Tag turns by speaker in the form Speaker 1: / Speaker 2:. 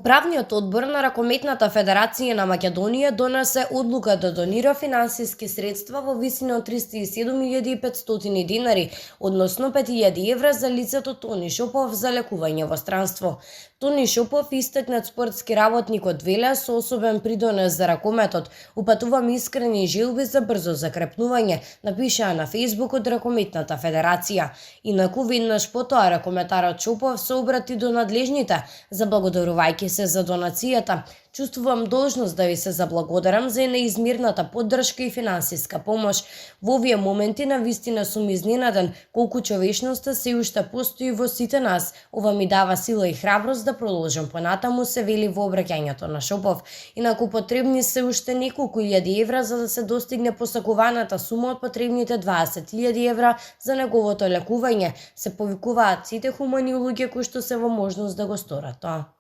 Speaker 1: Управниот одбор на Ракометната федерација на Македонија донесе одлука да донира финансиски средства во висина од 37.500 динари, односно 5.000 евра за лицето Тони Шопов за лекување во странство. Тони Шопов, истакнат спортски работник од Веле со особен придонес за ракометот, упатувам искрени желби за брзо закрепнување, напишаа на Фејсбук од Ракометната федерација. Инаку веднаш потоа ракометарот Шопов се обрати до надлежните, заблагодарувајќи се за донацијата. Чувствувам должност да ви се заблагодарам за неизмерната поддршка и финансиска помош. Во овие моменти на вистина сум изненаден колку човечноста се уште постои во сите нас. Ова ми дава сила и храброст да продолжам понатаму, се вели во обраќањето на Шопов. Инаку потребни се уште неколку илјади евра за да се достигне посакуваната сума од потребните 20.000 евра за неговото лекување. Се повикуваат сите хумани луѓе кои што се во можност да го сторат тоа.